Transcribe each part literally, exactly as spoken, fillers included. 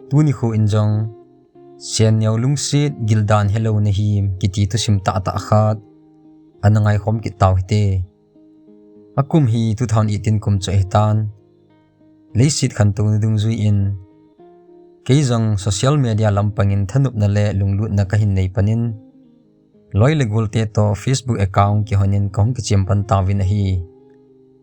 Tuni khu in jong, Sen neo lungset gildan helou nahim kiti thusim tahtah khat ana ngaikhom kit tau hite. Akum hi two thousand eighteen kum chu ahitan. Leiset khantouna dungjui in, kei jong social media lampangin thanopna le lunglutna kahin nei panin, loi le golte toh Facebook account kihonin kahung kichem pan tauvin ahi.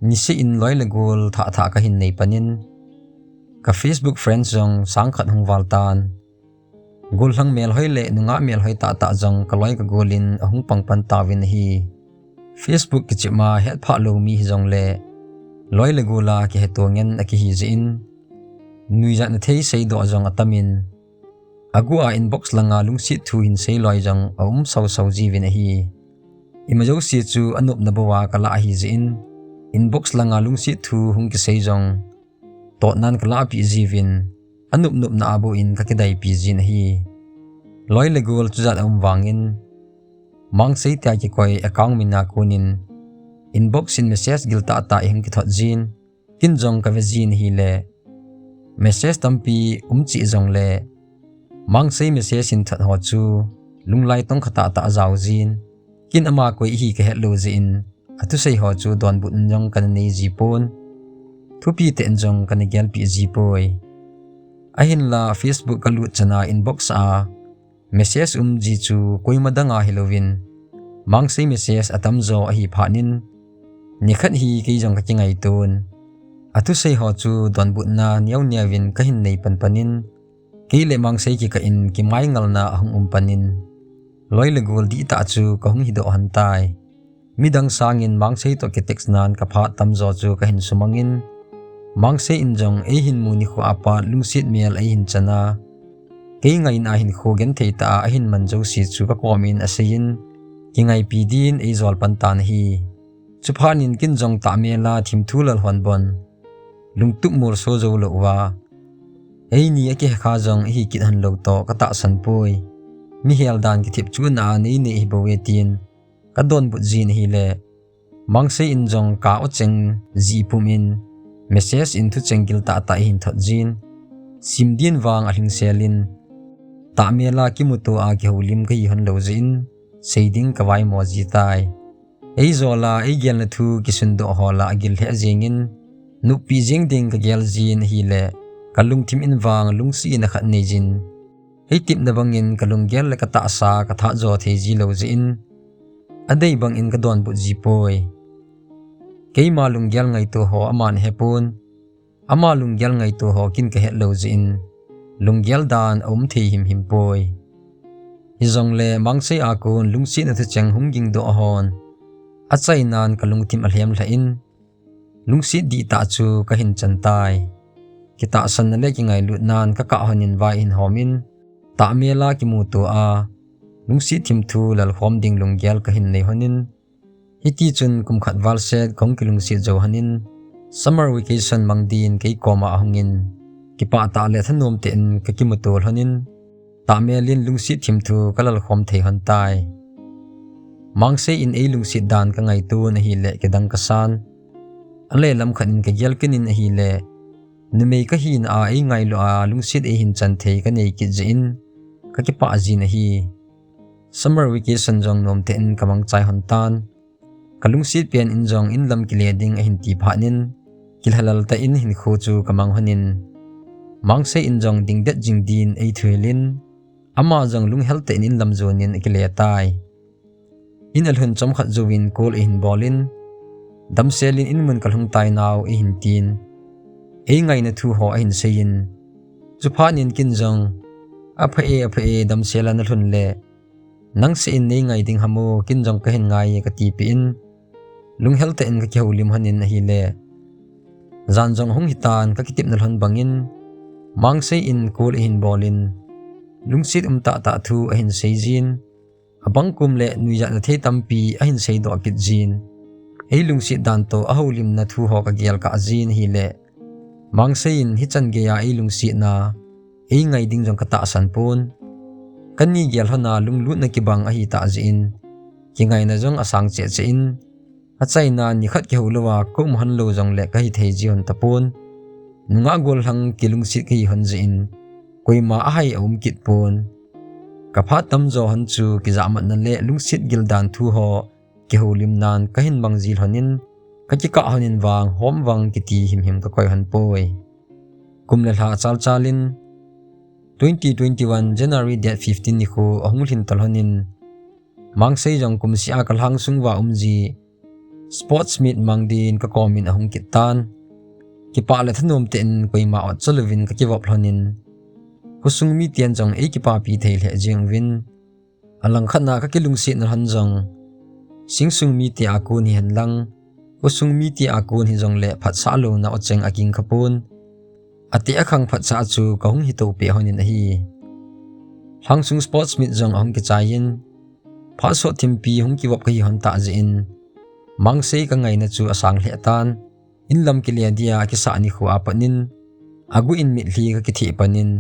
Niseh in loi le gol thah thah kahin nei panin, ka Facebook friends jong sangkhat hung val tan. Gollhang melhoi le nungah melhoi tahtah jong kaloi kagolin ahung pang pan tauvin ahi. Facebook kichep ma hetphah lou mi hijongle, loi le gola kiheto ngen akihi jeh in, nuijat na thei seidoh jong atamin, aguh a inbox langa lungset thu hin sei loi jong aum sausau jiuvin ahi. Imajouse chu anopna bouva kalah ahi jeh in, inbox langa lungset thu hung kisei jong totnan kalahpeh jiuvin, anop nopna a bou in kakidaipi jin ahi. Loi le gol chujat aum vangin, Mangsei tia kikoi account mina konin inbox in message gil tahtah ihung kithot jin, kin jong kave jin ahile, message tampi um cheh jongle, Mangsei message hin thot ho chu lunglai tongkha tahtah ajao jin, kin ama koi ihi kahet lou jeh in, athusei ho chu donbutna jong kana nei ji pon, thupi tah in jong kana gelpeh ji poi. Ahinla Facebook kalut chana inbox a message um ji chu koima danga hilouvin, Mangsei message atamjo ahi phatnin, nikhat hi kei jong kakingaiton, athusei ho chu donbutna neo neovin kahin nei pan panin, kei le Mangsei kikah in kimaingalna ahung um panin, loi le gol dihtah chu kahung hidoh lhon tai. Midang sangin Mangsei toh kitext nan kaphat tamjo chu kahin sumangin, Mangsei in jong eihin mu nikho apat lungset mel eihin chana, kei ngaina hinkho genthei tah a ahin man jouse chu kakomin aseiyin, kingaipi din eijol pan tan ahi. Chuphatnin kin jong tahmela thimthu lalhon bon, lungtup molso joulou uva, eini akihekha jong ihi kit lhon lou toh katahsan poi. Mihel dan kithepchuna a nei nei ahibouve tin kadonbut jin ahile, Mangsei in jong ka-o cheng jih pumin message in thucheng gil tahtah eihin thot jin, sim din vang alhingselin, tahmela kimuto a kihoulim kahi lhon lou jeh in, sei ding kavaimo ji tai. Eijola eigelna thu kisundoh ho la agil lheh jengin, noppi jeng ding kagel jin ahile, kalungthim in vang lungsetna khat nei jin, eitipna bangin kalunggel le katahsa kathat jo thei jilou jeh in, adei bangin kadonbut ji poi. Keima lunggel ngaito ho aman ahepon, ama lunggel ngaito ho kin kahet lou jeh in, lunggel dan aum thei himhim poi. Hijongle Mangsei a kon lungsetna thucheng hung gingdoh hon, achainan kalungthim alhem lhah in, lungset dihtah chu kahin chan tai. Kitahsanna le kingailutnan kakah lhonin vai ahin homin, tahmela kimuto a lungset thimthu lalkhom ding lunggel kahin nei lhonin, hitichun kum khat valset kahung kilungset jou lhonin, summer vacation mang din kei koma ahungin, kipah tah le thanom tah in kakimuto lhonin, tahmelin lungset thimthu kalalkhom thei lhon tai. Mangsei in eilungset dan kangaiton ahile kidang kasan, ale lam khat in kagel kit in ahile, numei kahina a eingailu a lungset eihin chan thei kanei kit jeh in, kakipah jin ahi. Summer vacation jong nomtah in kamangchai lhon tan, kalungset pen in jong inlam kile ding ahin ti phatnin, kilhalal tah in hinkho chu kamang lhonin, Mangsei in jong dingdet jing din eithuhilin, ama jong lunghel tah in inlam jonin akile tai. In alhun chomkhat jouvin call eihin bolin, damselin inmun kalhung tai nao eihin tin, eingaina thu ho ahin seiyin, chuphatnin kin jong, apha e, apha e, damsela nalhun le, nangseh in neingai ding ham o, kin jong kahin ngai e katipeh in, lunghel tah in kakihoulim lhonin ahile, jan jong ahung hitan kakitepna lhon bangin, Mangsei in call eihin bolin, lungset um tahtah thu ahin seijin, abang kum le nuijatna thei tampi ahin seidoh kit jin, eilungset dan toh ahoulimna thu ho kagel kah jin ahile, Mangsei in hichan geiya eilungsetna, eingai ding jong katahsan pon, kani gel lhona lunglutna kibang ahitah jeh in, kingaina jong asang cheh cheh in, achaina nikhat kihou louva kaum lhon lou jongle kahithei ji lhon tapon, nungah gollhang kilungset kahi lhon jeh in, koima ahai aum kit pon. Ka phat tamjo hon chu kijahmatna le lungset gildan thu ho kihoulimnan kahin mang jil honin, kakikah honin vang hom vang kiti himhim kakoi hon poi. Kum le lha chalchalin, twenty twenty-one January date fifteen nikho ahung lhin tol honin, Mangsei jong kumseh a kalhangsung uva umji sports meet mang din kakomin ahung kit tan. Kipah le thanom tah in koima otcha louvin kakivop lhonin, khosung miten jong eikipapi thei lheh jeng uvin, alangkhat a kakilungsetna lhon jong, singsung mite a kon hihen lang, khosung mite a kon hijongle phatsah louna ocheng akingkha pon. Ateh akhang phatsah chu kahung hitoh peh honin ahi. Lhangsung sports meet jong ahung kichaiyin, phat sot thimpi hung kivop kahi hon tah jeh in, Mangsei kangaina chu asang lheh tan. Inlam kile dia akisah nikho a patnin, aguh in mitlhi kakitheh panin,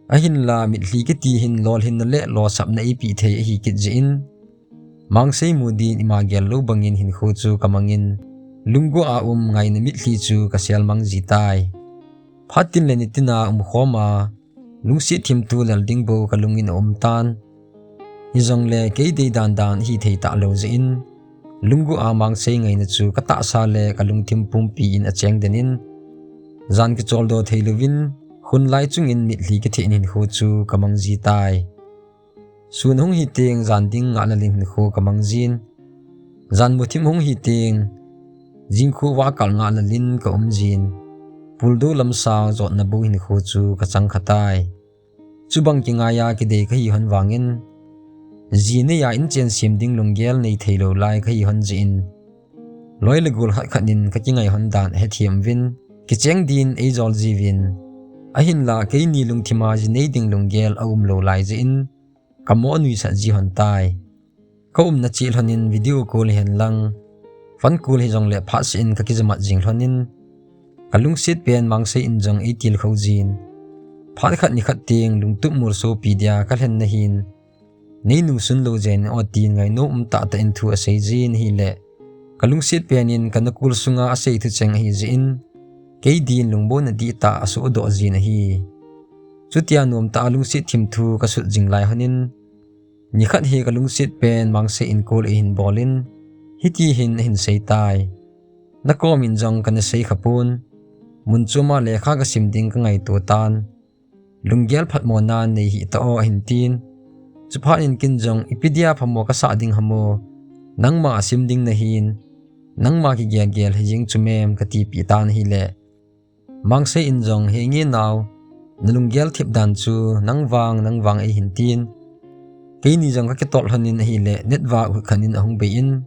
ahinla mitlhi kiti hin lolhinna le losapna eipeh thei ahi kit jeh in, Mangsei mu din ima gel lou bangin hinkho chu kamangin, lungguh a um ngaina mitlhi chu kasel mang ji tai. Phat tin le nitin a umkhom a, lungset thimthu lel ding bou kalungin aum tan. Hijongle kei dei dandan hithei talou jeh in, lungguh a Mangsei ngaina chu katahsa le kalungthim pumpi in acheng den in, jan kicholdo theilouvin, khunlai chungin mitlhi kitheh in hinkho chu kamang ji tai. Sun hung hiteng jan ding ngahlel in hinkho kamang jin. Jan muthim hung hiteng, jingkhu vakal ngahlel in kaum jin. Puldo lamsang jotna bou hinkho chu kachang kha tai. Chubang kingaiya kidei kahi hon vangin, ji neiya inchen sem ding lunggel nei theilou lai kahi hon jeh in, loi le gol khat khat in kakingai hon dan ahethem uvin, kicheng din eijol jiuvin, ahinla keini lungthima ji nei ding lunggel aumlou lai jeh in, kamo nuisat ji hon tai. Kaumna cheh lhonin video call hihen lang, phone call hijongle phatseh in kakijamat jing lhonin, kalungset pen Mangsei in jong eitilkhou jin. Phat khat nikhat teng lungtup molsopi dia kalhenna hin, neinungsun lou jeng o tin ngainom umtah tah in thu asei jin ahile, kalungset pen in kana kol sunga asei thucheng ahi jeh in, kei din lungbonna dihtah asuhdoh jin ahi. Chutia nomtah a lungset thimthu kasut jing lai honin, nikhat hi kalungset pen Mangsei in call eihin bolin, hiti hin ahin sei tai. Nakomin jong kana sei khapon, mun choma lekha kasim ding kangaito tan. Lunggel phatmona nei hih ta o ahin tin. Chuphat in ken jong ipi dia phamo kasah ding ham o, nangma asim ding nahin, nangma kigelgel hijeng chu mem katipeh tan ahile, Mangsei in jong, henge nao, nalunggel thip dan chu nang vang nang vang eihin tin. Keini jong kakitol lhonin ahile network hutkhat in ahung bei in,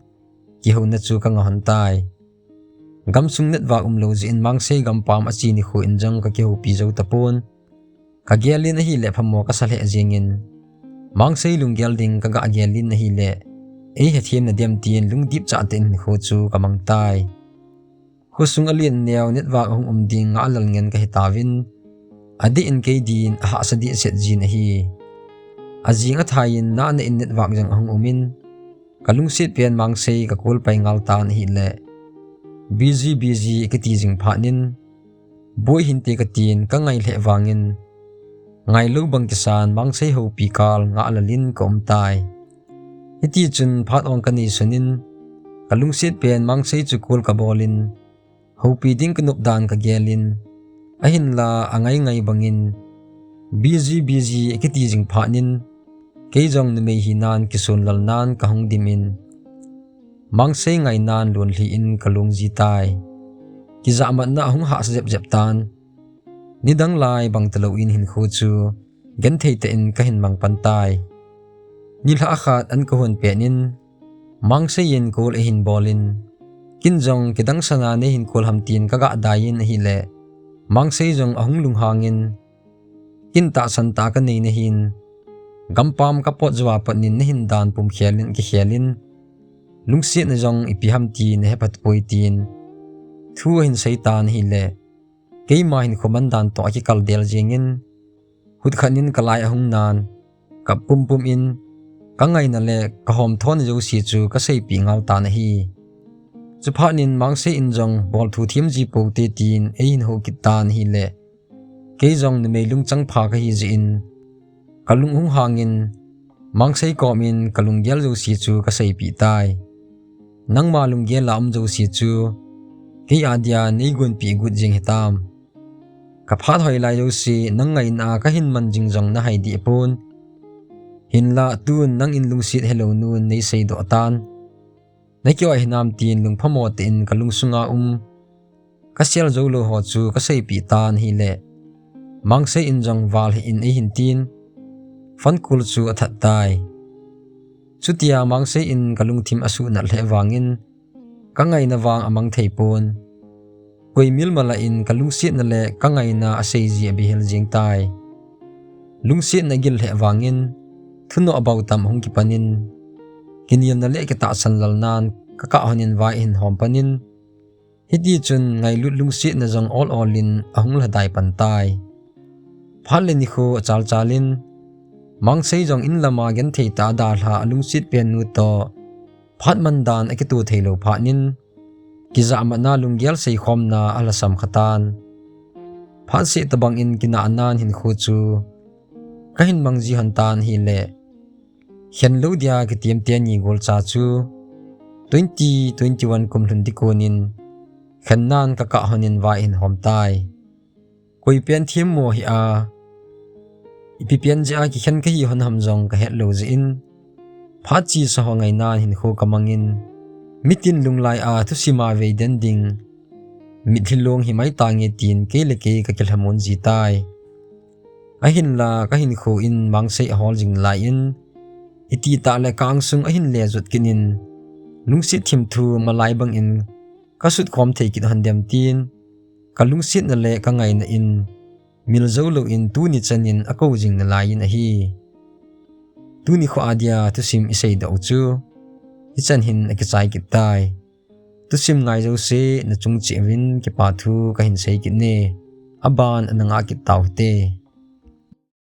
kihouna chu kanga hon tai. Gamsung network umlou jeh in Mangsei gampam ache nikho in jong kakihoupi jou tapon. Kagelin ahile phamo kasa lheh jengin, Mangsei lunggel ding kaga gelin ahile, eihethem nadem tin lungdipchah tah in hinkho chu kamang tai. Khosung alen neo network ahung um ding ngahlel ngen kahitauvin, adeh in kei din ahahsa dehset jin ahi. Ajing athai in nahna in network jong ahung umin, kalungset pen Mangsei kacall pai ngal tan ahile, busy busy kati jing phatnin, boi hinte katin kangai lheh vangin, ngailou bang kisan Mangsei houpi kal ngahlel in kaum tai. Hitichun phat ong kanei sunin, kalungset pen Mangsei chu call kabolin, houpi ding kanop dan kagelin, ahinla angai ngai bangin, busy busy akiti jing phatnin, kei jong numei hinan kisonlal nan kahung dimin, Mangsei ngainan lonlhi in kalung ji tai. Kijahmatna ahung hahsa jepjep tan. Nidang lai bang talou in hinkho chu genthei tah in kahin mang pan tai. Nilhah khat an kahon petnin, Mangsei in call eihin bolin, ken jong kidang sana neihin call ham tin kaga daiyin ahile, Mangsei jong ahung lunghangin, ken tahsan tah kanei nahin, gampam kapot jouva patnin nahin dan pum khelin kikhelin, lungsetna jong ipi ham ti nahephat poi tin, thu ahin sei tan ahile, keima hinkho man dan toh akikal del jengin, hutkhat in kalai ahung nan, kap pumpum in, kangaina le kahomthona jouse chu kaseipeh ngal tan ahi. Chuphatnin Mangsei in jong bolthu them ji poute tin eihin hou kit tan ahile, Kei jong numei lungchang pha kahi jeh in, kalung hung hangin, Mangsei kom in kalunggel jouse chu kaseipeh tai. Nangma lunggel a um jouse chu, kei adia neigonpeh got jing hitam. Kaphat hoi lai jouse, nang ngaina a kahin man jing jong nahai deh pon. Hinlah tun nangin lungset helou nun neiseidoh tan. Nakihoi hinam tin lungphamo tah in kalungsunga um, kasel joulou ho chu kaseipeh tan ahile, Mangsei in jong val hih in eihin tin, phone call chu athat tai. Chutia Mangsei in kalungthim asuhnat lheh vangin, kangaina vang amang thei pon. Koi mil mala in kalungsetna le kangaina aseiji abihel jeng tai. Lungsetna agil lheh vangin, thunoh abautam ahung kipanin, kinelna le kitahsan lalnan kakah honin vai ahin hom panin, hitichun ngailut lungsetna jong ol ol in ahung lhadai pan tai. Phat le nikho achalchal in, Mangsei jong inlama genthei tah a dalha alungset pennu toh, phat man dan akitoh theilou phatnin, kijahmatna lunggel seikhomna alhasam khatan. Phatseh tobangin kinahnan hinkho chu kahin mangji hon tan ahile, khenlou dia kitem teni golcha chu twenty twenty-one kum lhun ding konin, khennan kakah honin vai ahin hom tai. Koi pen themmo hia, ipi pen jeh a kikhen kahi hon ham jong kahetlou jeh in, phat chesa ho ngainan hinkho kamangin, mitin lunglai a thusima vei den ding mitlhi long himai tange tin kei le kei kakilhamon ji tai. Ahinla kahinkho in Mangsei ahol jing nalai in, itih tah le ka-angsung ahin le jot kit in, lungset thimthu malai bangin kasutkhom thei kit hon dem tin, kalungsetna le kangaina in mil joulou in tuni chanin akou jing nalai in ahi. Tuni kho adia thusim iseidoh u chu hichan hin akichai kit tai. Thusim ngai jouse nachung cheh uvin kipa thu kahin sei kit e. Aban ana ngah kit tau hite.